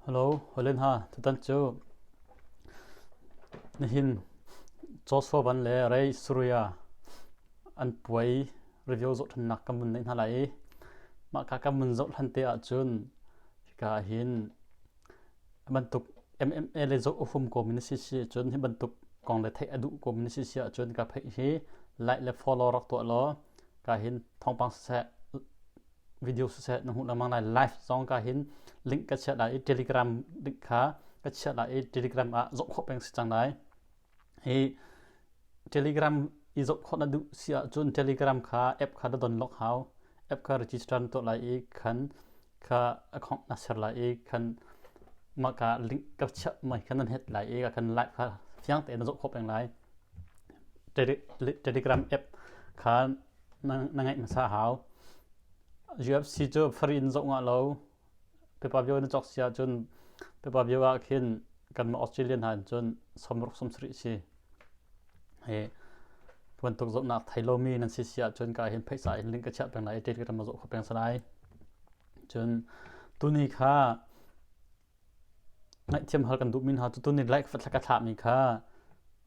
Hello, hawile hna, tutan cu nihin Joshua Van le Ray Surya an puai review zohṭhannak kan vun neih hna lai i mah ka kan vun zoh hlan te ahcun hika ah hin bantuk MMA le zoh a hum komi na si si ahcun hi bantuk kong le theih a duh komi na si si ahcun ka pheih hi like le follow rak tuah law ka hin thawngpang siseh video siseh na hmuh lengmang lai. Live zong ka hin link ka chiah lai i Telegram link kha ka chiah lai i Telegram ah zoh khawh peng si cang lai. Hi Telegram i zoh khawh na duh si ahcun Telegram kha app kha na download hau. App kha register na tuah lai i khan kha account na ser lai i khan mah ka link ka chiah mai khan nan het lai i ka khan live kha fiang tein na zoh khawh peng lai. Telegram app kha na ngeih hmasa hau. UFC cu free in zoh ngah lo. Pay-per-view na cawk si ahcun pay-per-view ah khin kanmah Australian hna in cun 60 70 si. Hi bantuk zohnak thei lomi nan si si ahcun ka hin phaisa in link ka chiah peng lai i Telegram na zoh kho peng salai. Cun tuni kha Ngaihthiam hal kan duhmi hna cu tuni like ka thlahmi kha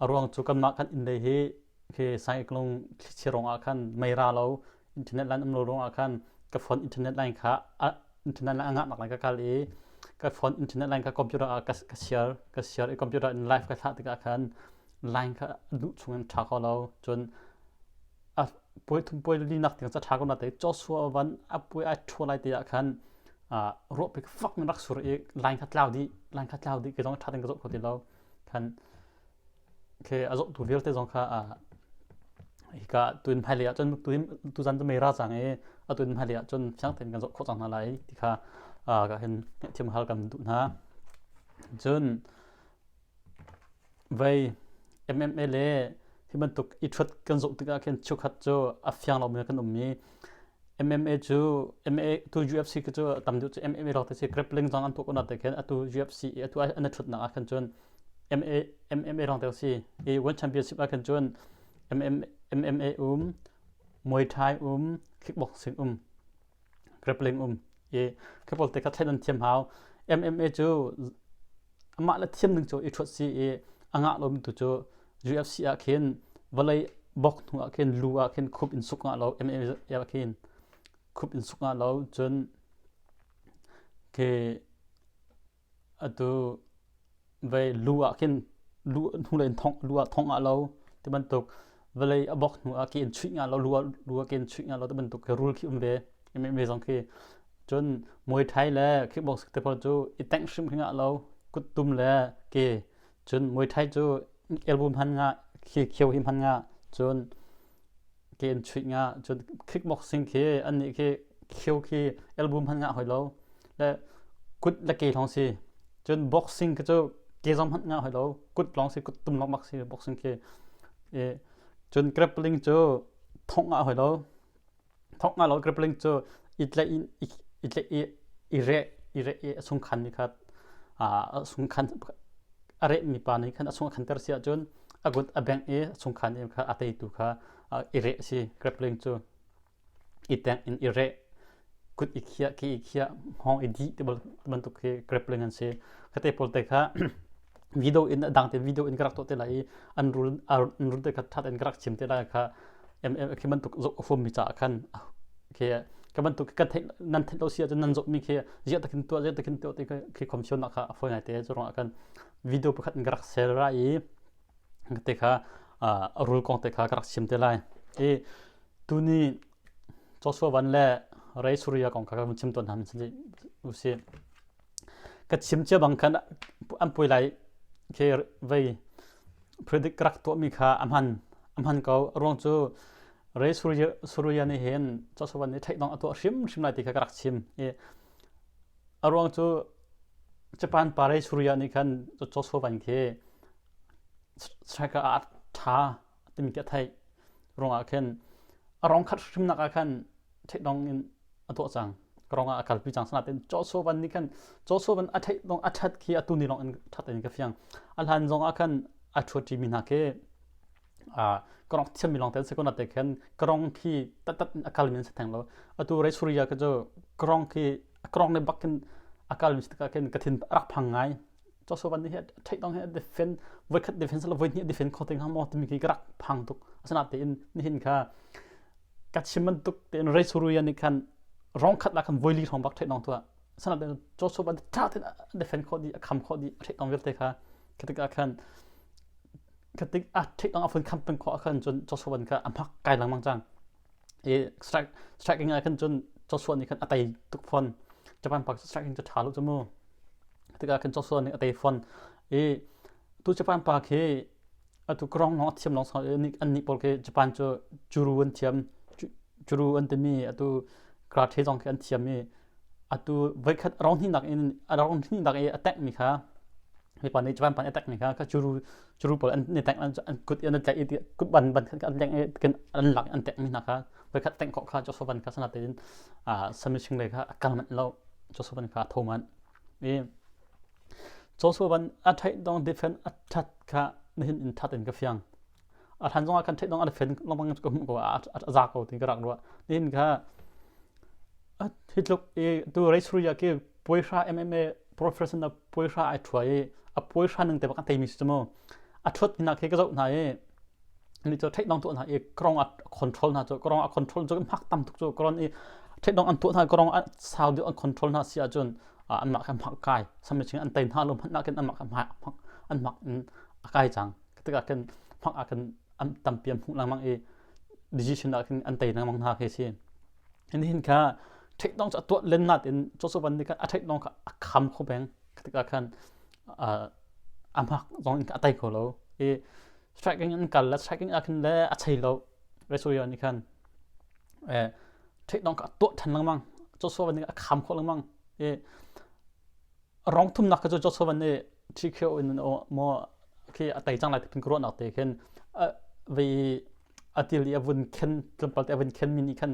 a ruang cu kanmah kan inn lei hi khi saiklung thlichia ruangah khan mei ra lo internet line um lo ruangah khan ka phone internet line kha internet line a ngahnak line ka kal i ka phone internet line kha computer ah ka share ka share i computer in live ka thlah tikah khan line kha a duh chungin ṭha kho lo cun a puai thum puai li nak tiang ca ṭha ko na te Joshua van a puai ai ṭhua lai te ah khan ruahpi fak in rak sur i line kha tlau dih line kha tlau dih ke zong ṭha tein ka zoh kho ti lo khan ke a zohtu vialte zong kha hika tuin hmailei ah cun tuzan cu mei ra cang i a tuin hmailei ah cun fiang tein kan zoh khawh cang hna lai ti kha ka hin thiam hal kan duh hna cun Vei MMA le hi bantuk i ṭhuat kan zoh tikah khin cheukhat cu a fiang lomi kan um i MMA cu MMA tu UFC khi cu tam deuh cu MMA lawng te si grappling zong an tuah ko na te khin atu UFC i atu an i ṭhutnak ah khan cun MMA MMA lawng te si i World Championship ah khan cun MMA um Muay Thai um kickboxing um grappling um i khi pawl te kha thlen an thiam hau MMA cu amah le thiam ning cu i ṭhuat si i a ngah lomi tu cu UFC ah khin vawlei bok hnu ah khin lu ah khin khup in suk ngah lo MMA ah khin khup in suk ngah lo cun khi atu vei lu ah khin lu hnulei in thongh lu ah thongh ah lo ti bantuk vawlei a bok hnu ah ke in chuih ngah lo lu ah lu ah ke in chuih ngah lo ti bantuk khi rule khi um ve MMA zong khi cun Muay Thai le kickboxing te pawl cu i tengh hrim khi ngah lo kuttum le ke cun Muay Thai cu elbow hman ngah khi khio hi hman ngah cun ke in chuih ngah cun kickboxing khi annih khi khio khi elbow hman ngah hoi lo le kut le ke lawng si cun boxing khi cu ke zong hmanh ngah hoi lo kut lawng si kut tum lawng bak si boxing khi e cun grappling cu thongh ngah hoi lo thongh ngah lo grappling cu i tlaih in i tlaih i i reh i reh i a sungkhan mi kha a sungkhan a rehmi pa nih khan a sung a khanter si ahcun a kut a bengh i a chungkhan in kha a teitu kha i reh a si grappling cu i tengh in i reh kut i khiah ke i khiah hngawng i dih ti bantuk khi grappling an si khate pawl te kha video in a dang te video in ka rak tuah te lai i an rul an rul te kha that in ka rak chim te lai kha khi bantuk zoh a huammi caah khan khi ka bantuk kan theih nan theih lo si ahcun nan zohmi khi ziah takin tuah ziah takin tuah ti khi khomsion nak kha a fawi ngai te cu ruangah khan video pakhat in ka rak share ra i te kha a rul kong te kha ka rak chim te lai i tuni Joshua Van le Ray Surya kong kha ka chim tawn hna usi ka chim cia bang khan an puai lai khi vei predict ka rak tuahmi kha a hman a hman ko a ruang cu Ray Surya nih hin Joshua Van nih theih dong a tuah hrimhrim lai ti kha ka rak chim i a ruang cu Japan pa Ray Surya nih khan Joshua Van khi striker ah ṭha timi khi a theih ruangah khin a rong khat hrimnak ah khan theih dong in a tuah cang rong ah a kalpi cang sanatin Joshua Van nih khan Joshua Van a theih dong a ṭhat khi atu ni lawng in ṭhat in ka fiang a hlan zong ah khan a ṭhuat mi hna khi ka rong thiammi lawng te an si ko na te khan ka rong khi tattat in a kalmi an si theng lo atu Ray Surya ka cu ka rong khi a krong le bak in A kal mi si tikah khin ka thin a rak phang ngai. Joshua Van nih hi theih dong hi defend voikhat defense le voihnih defend kho te hnga maw timi khi ka rak phang tuk. Asinain nihin kha ka chim bantuk tein Ray Suruya nih khan rong khat la khan voili hrawng bak theih dong tuah. Asinain Joshua Van tha tein a defend khawh dih, a kham khawh dih, a theih dong vialte kha khi tikah khan khatik a theih dong a phun kham peng khawh khan cun Joshua Van kha a hmak kai lengmang cang. I strike striking ah khan cun Joshua nih khan a tei tuk fawn. Japan pak striking cu ṭha lo cu mu. Tikah khan Joshua nih a tei fawn. I tu Japan pa khi atu krong lawng a thiam lawng sang an nih pawl khi Japan cu juru an thiam juru an timi atu karate zong khi an thiam i atu voikhat rong hnihnak in a rong hnihnak i a tank mi kha mipa nih Japan pa nih a tank mi kha kha juru juru pawl an ni tank an kut an tlaih i kut ban ban khan an leng i an lak an tank mi hna kha voikhat tank khawh kha Joshua Van kha sana tein submission lei kha a kal manh lo Joshua Van kha a tho manh i Joshua Van a theih dong defend a that kha nihin in that in ka fiang a hlan zongah kan theih dong a defend lengmang ka hmuh ko a za ko ti ka rak ruah nihin kha hi tluk i tu race ria ki puaihra MMA professional puaihra ai ṭhua i a puaihra ning te bak a teimi si cu mu a ṭhuat hna khi ka zoh hna i ni cu theih dong tuah hna i krong a control hna cu krong a control cu hmak tam tuk cu kron i theih dong an tuah hna krong a sau deuh an control hna si ahcun anmah kha hmak kai sammi an tei hna lo hmanh ah khin anmah kha hmak an hmak in a kai cang tikah khin hmak ah khin an tampi an hmuh lengmang i decision ah khin an tei lengmang hna khi si Nihin kha ṭhehdong cu a tuah len natin Joshua nih khan a ṭhehdong kha a kham kho peng. Tikah khan a hmak zong in a tei kho lo. I striking an kal le striking ah khin le a chei lo. Resoya nih khan ṭhehdong kha a tuah ṭhan lengmang. Joshua nih a kham khawh lengmang. I rong thumnak kha cu Joshua nih TKO in maw khi a tei cang lai ti ka ruahnak te khin vei a til i a vun khen tlawmpal te a vun khen mi nih khan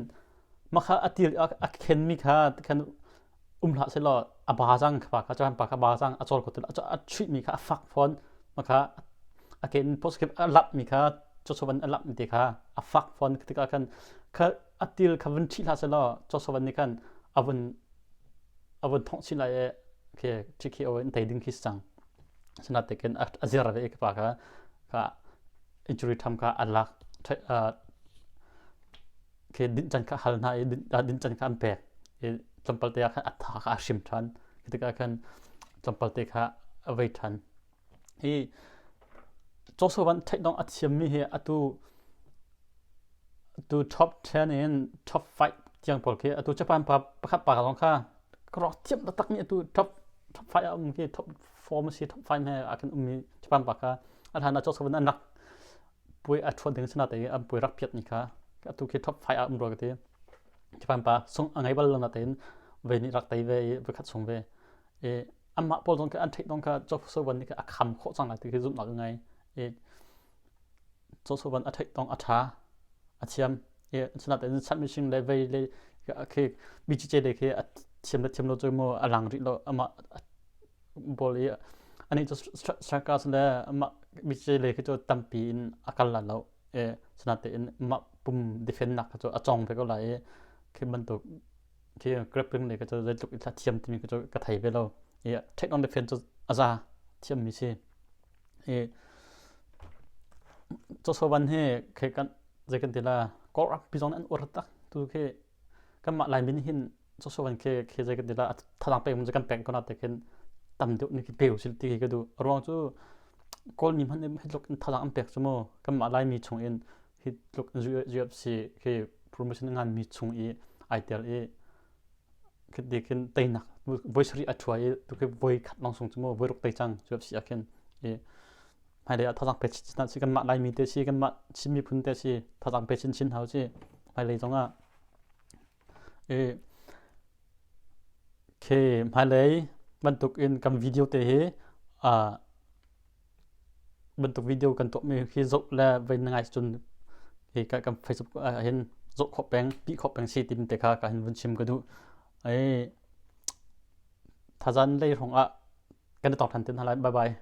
makha a til a khen mi kha khan um hlah selaw a ba cang kha pa kha chan pa kha ba cang a cawl ko a chuih mi kha a fak fawn makha a ken post a lap mi kha Joshua a lap mi te kha a fak fawn tikah khan kha a til kha vun ṭhih hlah selaw Joshua nih khan a vun a vun thongh chin lai i khi TKO in tei ding khi si cang. Sinatekin a zir ve i ka pa kha kha injury tham kha an lak khi dinh can kha hal hna i dinh can kha an pek i tlawmpal te ah khan a tha kha a hrim ṭhan. Khi tikah khan tlawmpal te kha a vei ṭhan. Hi Joshua theih dong a thiammi hi atu tu top 10 in top 5 tiang pawl khi atu Japan pa pakhat pa zong kha ka rak thiam taktak mi atu top top 5 a um khi top 4 ma si top 5 he a kan ummi Japan pa kha a hlan ah Joshua an rak puai a thuat ding sana te an puai rak piat ni kha atu khi top 5 a um rua ka ti Japan pa sung a ngei bal lo na tein ve nih rak tei ve i voi khat sung ve i anmah pawl zong khi an theih dong kha Joshua nih a kham khawh cang lai ti khi zumhnak a ngei i Joshua a theih dong a ṭha a thiam i sinain submission le vei le khi BJJ le khi a thiam le thiam lo cu mu a lang rih lo amah ball i ani cu strikers le amah BJJ le khi cu tampi in a kal la lo i sinain mah pum defend nak kha cu a cawng ve ko lai i khi bantuk khi grappling le ka cu zeitluk i thiam timi ka cu ka thei ve lo i take on defense cu a za thiam mi si i Joshua hi khi kan zei kan ti la Kawl pi zong an ur tak tu khi kanmah Laimi nih hin Joshua khi khi zei kan ti la thazaang pek mun kan pek ko na te khin tam deuh ni khi pe usil ti khi ka duh a ruang cu Kawlmi hmanh hi tluk in thazaang an pek cu mu kanmah Laimi chung in hi tluk UFC khi promotion ngan mi chung i ai tel i khiti khin teinak voi sarih a ṭhua i tu khi voi khat lawng sung cu mu voi ruk tei cang UFC ah khin i hmailei ah thazaang pe chin si kanmah Laimi te si kanmah Chin miphun te si thazaang pe chin chin hau si hmailei zong ah i khi hmailei bantuk in kan video te hi bantuk video kan tuahmi khi zoh le voi na ngai cun hi ka kan Facebook ah hin zoh khawh peng pi khawh peng si tim te kha ka hin vun chim ka duh ai thazan lei hrong ah kan i tong than tin hna lai bye bye.